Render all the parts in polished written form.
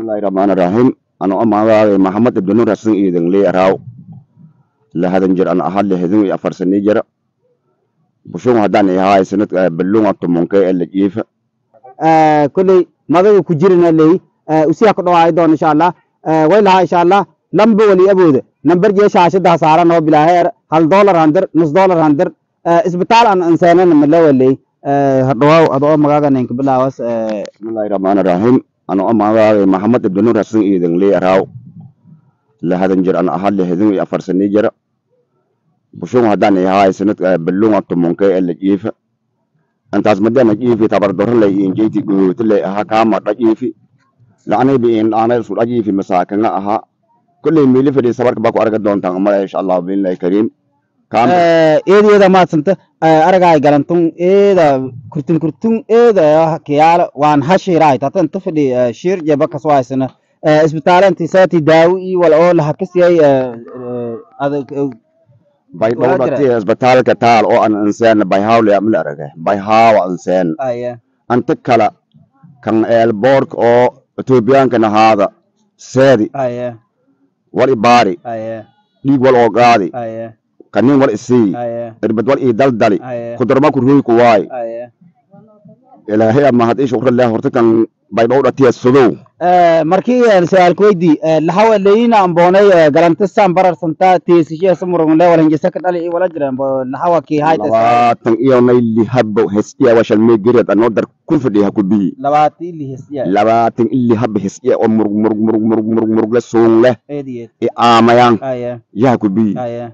Bismillahir Rahmanir Rahim. Ano amagaay Maxamed Ibn Nur Hasan iidan leeraw. Lahadan jir an ahal lehedin iyo 4 sano jira. Bushun hadan yahay sanad balluun tomonka ee la jiifa. Kulli madagu ku jirina leey usiya ku dhawaay doon insha Allah. Way laha insha Allah lamba wali abooda nambar jee shaashada saaran oo bilaaheer $1 handir $0.5 handir isbitaal aan insaanan ma la walay hadhawaaw adoo magaaga ninka bilaawas. Bismillahir Rahmanir Rahim. Ano amagaay Maxamed Ibn Nur Hasan iidan leeraw. Lahadan jir an ahal lehedin iyo 4 sano jira. Bushun hadan yahay sanad balluun tomonka ee la jiifa. Antaas madana jiifi tabar dor lay injeeti guut lay aha kaama dhajiifi. Laanay bi in aanay soo dhajiifi masaakan aha. Kulli meeli fadhi sabarka ba ku arga doontaan amar insha Allah billahi kareem. Eedeeda maadsanta aragay galantun eeda kurtun kurtun eeda kiyaal waan hashiray tatan tafadhi shir jaba kasoo haysana isbitaalanti saati daawi wal oo la hakasiyay adag bay dhowrati isbitaalka taal oo an insaan bay hawle amla aragay bay haawa insaan aya anta kala kan eel boork oo Etoobiyaanka nahaada seedi aya wal ibaari aya dhiig wal oo qaadi aya kanin wal isii aya irbad wal ii daldali aya kudarma ku ruuy ku waay aya ilaahay ama had ishu qura leh horta kan bay dhowrati sudow. Markii su'aal ku weydii lahawa leeyina amboonay galanta san barar santa tiisishe samurun le wala hinjisa ka dhali wala jiraan lahawa ki hayta 20 iyo nay li habbo hesiya wa shal meegireed anoo dar ku fadhiya ku bi 20 li hesiya 20 li habbo hesiya oo murug murug murug murug murug murug la soon leh eediye i aamayaan aya yaa ku bi aya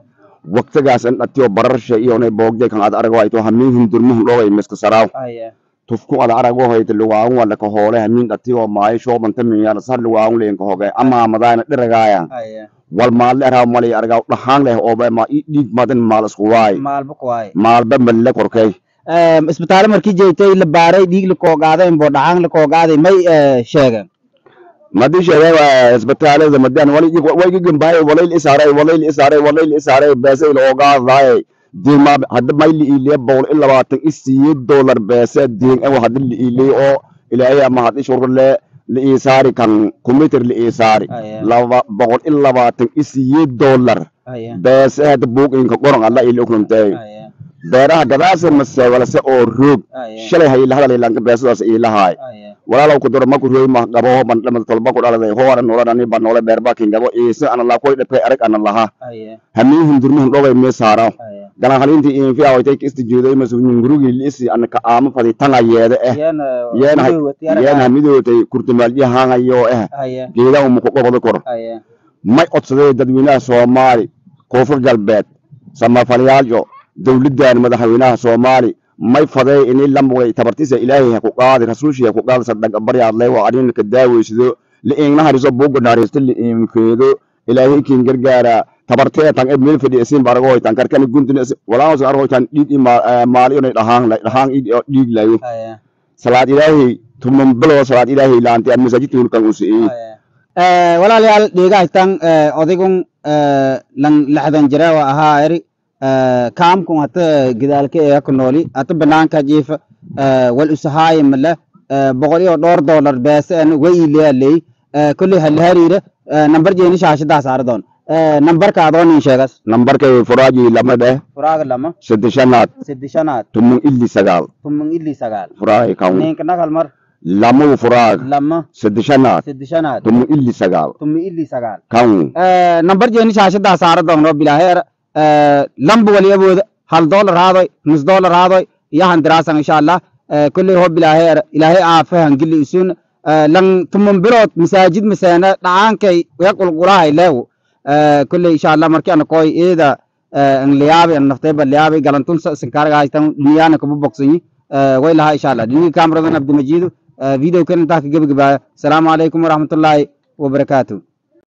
waqtigaas in dhatiyo bararsha iyo nay boogday kan aad arag wayto hamiin hindurmuhu dhoogay miska saraaw aya tufku ala arago hayta lugaan wala ka hoole hamiin dhatiyo maay shoobanta miyaana sar lugaan leen ka hogay ama madaana dhiragaaya aya wal maal leeraa malay aragaw dhaxaan leh oo ba ma i dhiig madan maal isku waay maalba ku waay maalba malle korkay. Isbitaal markii jeeytay la baaray dhiig la koogaaday in dhaxaan la koogaaday may sheegan madi sheegay waa isbitaalada madan wali way gimbaay walay isaaray walay isaaray walay isaaray beesay la ogaaday diin ma hadda may li ilay $128 beesa diin ee hadda li ilay oo ilaahay ama hadda shurur le li isaari kan computer li isaari $228 aya beesa hadda buug in ka qoran alla ilay ukuntay aya beeraha gadaasa mase wala se oo roog aya shalay hay la hadalay lanka beesadaas ilahay aya walaalow ku daro ma ku roog ma qabo ban dhamad tolba ku dhaladay horan noolani ban noole beerba kin gabo iisa ana la koy dhabkay arag ana laha aya hamiin hindurmuhun dhogay me saara aya galan halintii in fi awaytay istijuuday masuulin gurigi liisi ana ka aama fadi tanga yeeda eh yeena yeena yeena midootay kurtumaalji haangayo eh aya geedaha mu ku qobado kor aya may codsaday dadweynaha Soomaali koonfur galbeed samafalyaasho dawladdan madaxweynaha Soomaali may faday inay lamway tabartiisa ilaahay ha ku qaadi rasuulshiisa ku qaadi sadaq baryaad leh waa arrin ka daaweysado la eegna hariso buuga naaristo la eegkeedo ilaahay kiin gargaara tabartee tan ee meel fadhiisin barago tan karkan guntuna walaa soo argo tan dhiig maali inay dhahaan la dhahaan dhiig laayo aya salaad ilaahay tuman bilo salaad ilaahay laanti aan masaajidka kan u sii aya. Walaalayaal dheegahaytan odaygun lan 60 jira waa ahaa eri kaamkun hata gidaalka ee ku nooli hata banaanka jiifa wal usahaay male boqol iyo dhowr dollar beese an way leeyay kulli hal hariira nambar jeeni shaashada saar doon nambarka adoon in sheegas. Nambarka furaaji lama dheh furaaga 2 3 3 89 89 furaay kan ninka nakal mar 2 furaag 2 3 3 89 89 kan nambar jeeni shaashada saar doon oo bilaaheer lamba wali abooda $1 haadoy $0.5 haadoy yahan diraasan insha Allah. Kulli hoo bilaaheer ilaahay aafahan gili isun lan tuman bilood masaajid masaana dhacaankay way qulqulahay leew kulli insha Allah markii aan koy eeda an liyaabi an naftay bal liyaabi galantun sankaarga haystan duniyana kuma boqsanyi way laha insha Allah dini kaamradan Abdimajiid video kan intaa ka gabagabaya. Asalaamu calaykum waraxmatullaahi wabarakaatuh.